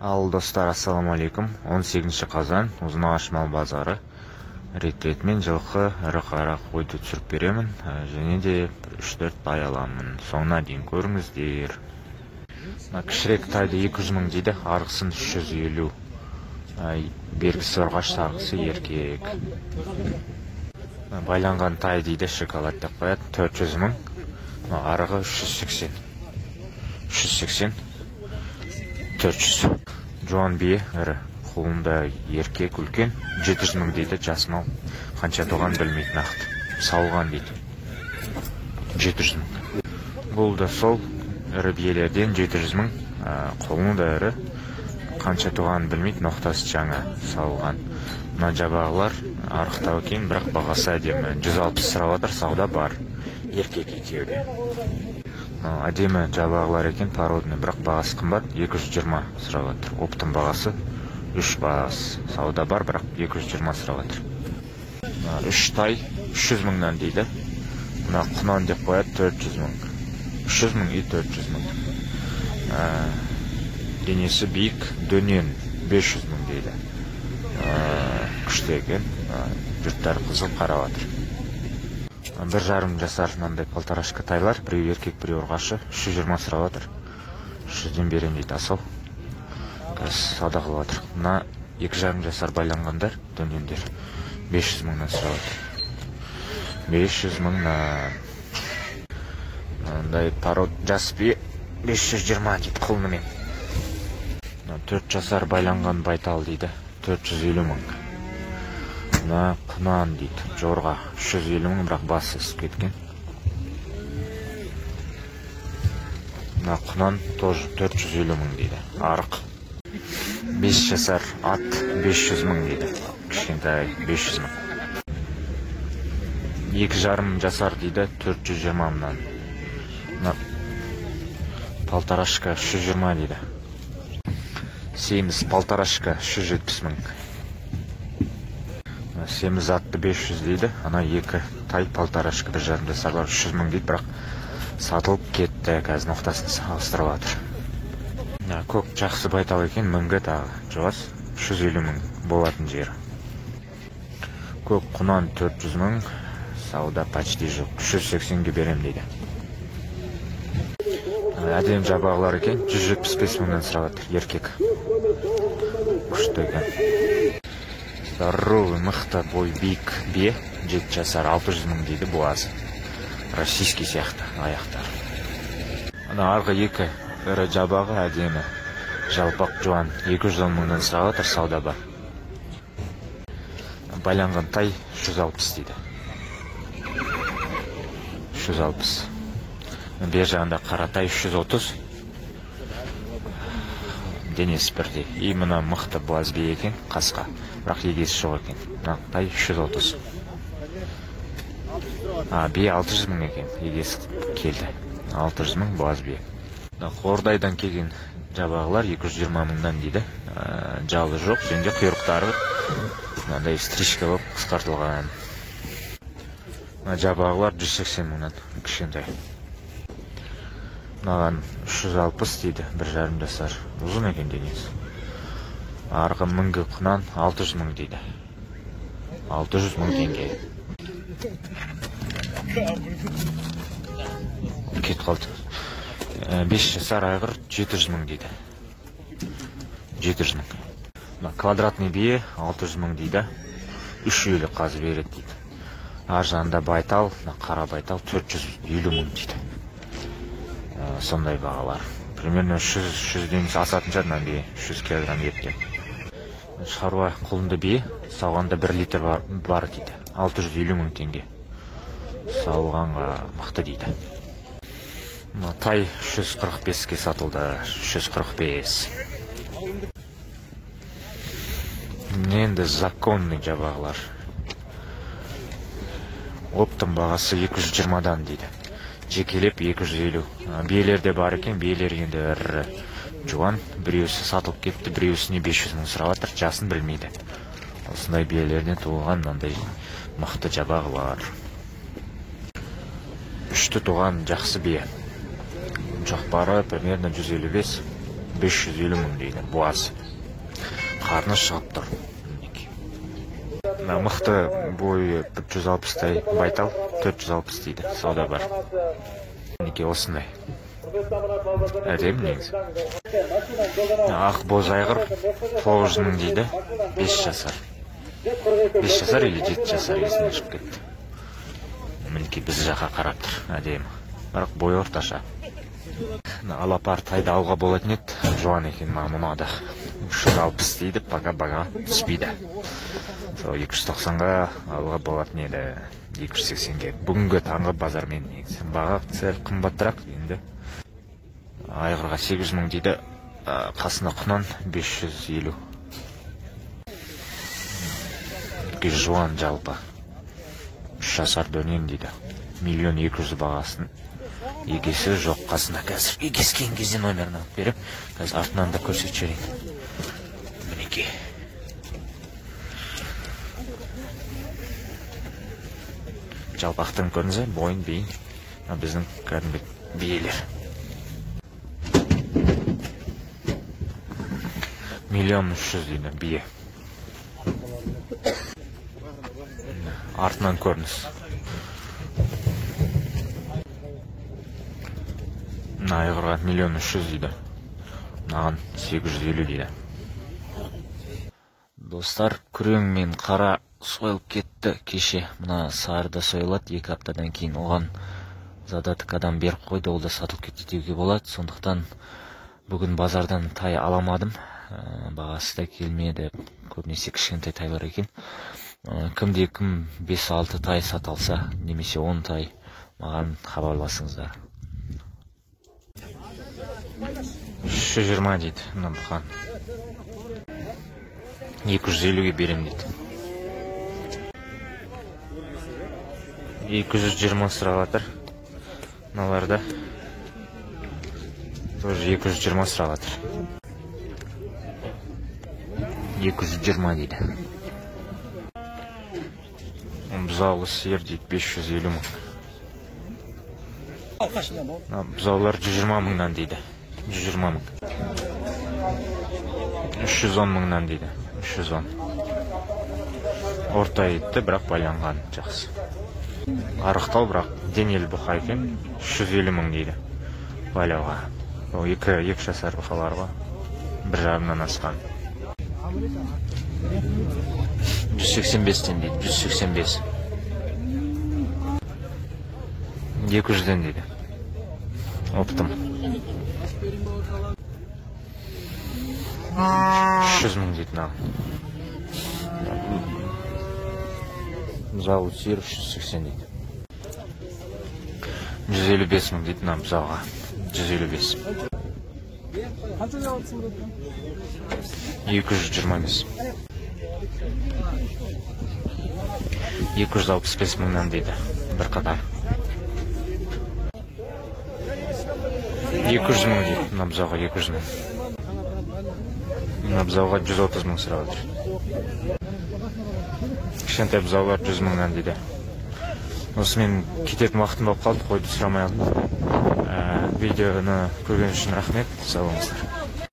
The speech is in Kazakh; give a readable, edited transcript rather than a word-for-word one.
Ал достар, ассалаумағалейкум. 18 қазан, Ұзынағаш мал базары. Рет-ретімен жылқы, ірі қара қойды түсіріп беремін, және де 3-4 тай аламын. Соңына дейін көріңіздер. Мына кішірек тайды 200 мың дейді, арғысын 350. Бергісі ұрғаш, арғысы еркек. Байланған тай дейді, шоколад деп қояды, 400 мың. Арғы 380. 380. 400. Жуан бие ірі, қолында еркек үлкен, 700 мың дейді, жас мал. Қанша туған білмейді нақты. Сауылған дейді. 700 мың. Бұл да сол ірі биелерден 700 мың, қолы да ірі. Қанша туғанын білмейді, ноқтасы жаңа сауылған. Мына жабағылар арықтау екен, бірақ бағасы әдемі. 160 сұрап жатыр, сауда бар. Еркек екеуі де. Әдемі жабағылар екен, породный, бірақ бағасы қымбат, 220 сұрап жатыр. Оптың бағасы 3 бас. Сауда бар, бірақ 220 сұрап жатыр. 3 тай 300 мыңнан дейді. Мына құнан деп қояды, 400 мың. 300 мың и 400 мың. Денесі биік, дөнен 500 мың дейді. Күшті екен. Жұрттар қызығып қарап жатыр. 1,5 жасар мынандай полторашка тайлар, біреу еркек, біреу ұрғашы, 320 сұрап жатыр. 300-ден беремін дейді асау. Қазір сауда қылып жатыр. Мына 2,5 жасар байланғандар, дөнендер 500 мыңнан сұрап жатыр. 500 мыңнан. Мынандай пород жас бие 520 дейді құлынымен. Мына 4 жасар байланған байтал дейді, 450 мың. Мына құнан дейді, жорға 350 мың, бірақ басы ісіп кеткен. Мына құнан тоже 450 мың дейді, арық. 5 жасар ат 500 мың дейді, кішкентай 500 мың. 2,5 жасар дейді, 420 мыңнан. Мына полторашка 320 дейді. Семіз полторашка 370 мың. Семіз атты 500 дейді, ана 2 тай полторашка 1,5 жасарлар 300 мың дейді, бірақ сатылып кетті, қазір ноқтасын салыстырып жатыр. Көк жақсы байтал екен, мінгі тағы жуас, 350 мың болатын жері. Көк құнан 400 мың, сауда почти жоқ, 380-ге берем дейді. Әдемі жабағылар екен, 175 мыңнан сұрап жатыр, еркек. Күшті екен. Здоровый, мықты, бой биік бие, 7 жасар, 600 мың дейді буазы. Российский сияқты аяқтар. Ана арғы 2 ірі жабағы әдемі, жалпақ жуан, 210 мыңнан сұрап жатыр, сауда бар. Байланған тай 160 дейді. 160. Бер жағында қара тай 330. Денесі бірдей. И мына мықты буаз бие екен, қасқа. Бірақ егесі жоқ екен. Мына тай 330. Бие 600 мың екен, егесі келді. 600 мың буаз бие. Қордайдан келген жабағылар 220 мыңнан дейді. Жалы жоқ, және де құйрықтары мынандай стрижка болып қысқартылған. Мына жабағылар 180 мыңнан, кішкентай. Мынаған 360 дейді, 1,5 жасар. Ұзын екен денесі. Арғы мінгі құнан 600 мың дейді. 600 мың теңге. Кетіп қалды. 5 жасар айғыр 700 мың дейді. 700 мың. Мына квадратный бие 600 мың дейді. 3 үйлі қазы береді дейді. Ар жағында байтал, мына қара байтал 450 мың дейді. Сондай бағалар. Примерно 100-ден асатын шығар мына бие, 300 килограмм еттен. Шаруа құлынды бие, сауғанда 1 литр бар дейді. 650 мың теңге. Сауғанға мықты дейді. Мына тай 345-ке сатылды. 345. Енді законный жабағылар. Оптың бағасы 220-дан дейді. Жекелеп 250. Биелер де бар екен, биелер енді ірі жуан. Біреусі сатылып кетті, біреусіне 500 мың сұрап жатыр, жасын білмейді. Осындай биелерден туылған мынандай мықты жабағылар. Үшті туған жақсы бие. Шоқпары примерно 155. 550 мың дейді, буаз. Қарны шығып тұр. Мына мықты бойы 160-тай байтал 460 дейді, сауда бар. Мінекей осындай. Әдемі негізі. Ақ боз айғыр 900 мың дейді, 5 жасар. 5 жасар или 7 жасар есімнен шығып кетті. Мінекей біз жаққа қарап тұр, әдемі. Бірақ бойы орташа. Алапар тайды алуға болатын еді, жуан екен, маған ұнады. 360 дейді, пока баға түспейді. Сол 290-ға алуға болатын еді, 280-ге. Бүгінгі таңғы базармен негізі баға сәл қымбатырақ енді. Айғырға 800 мың дейді, қасына құнан 550. Жуан жалпы. 3 жасар дөнен дейді. 1 200 000 бағасын. Егесі жоқ қасында қазір. Егесі келген кезде номерін алып беріп, қазір артынан да көрсетіп жіберейін. Мінекей. Жалпақтығын көрдіңіз бе? Бойын, бейін. Мына біздің кәдімгі биелер. 1 300 000 дейді бие. Артынан көрініс. Мына айғырға 1 300 000 дейді. Мынаған 850 дейді. Достар, күрең мен қара сойылып кетті кеше. Мына сары да сойылады 2 аптадан кейін. Оған задаток адам беріп қойды, ол да сатылып кетті деуге болады. Сондықтан бүгін базардан тай аламадым. Бағасы да келмеді. Көбінесе кішкентай тайлар екен. Кімде кім 5-6 тай сата алса, немесе 10 тай, маған хабарласыңыздар. 320 дейді мына бұқан. 250-ге берем дейді. 220 сұрап жатыр. Мыналарда тоже 220 сұрап жатыр. 220 дейді. Бұзаулы сиыр дейді 550 мың. Бұзаулар 120 мыңнан дейді. 120 мың. 310 мыңнан дейді. 310. Орта етті, бірақ байланған жақсы. Арықтау, бірақ денелі бұқа екен. 350 мың дейді байлауға. Ол 2 жасар бұқалар ғой. 1,5-нан асқан. 185-тен дейді. 185. 200-ден дейді. Оптым. 300 мың дейді мынаған. Бұзауы сиыр 380 дейді. 155 мың дейді мына бұзауға. 155. 225. 265 мыңнан дейді бір қатар. 200 мың дейді мына бұзауға, 200 мың. Мына бұзауға 130 мың сұрап отыр. Кішкентай бұзаулар 100 мыңнан дейді. Осымен кететін уақытым болып қалды, қойды сұрамай алдым. Видеоны көрген үшін рахмет, сау болыңыздар.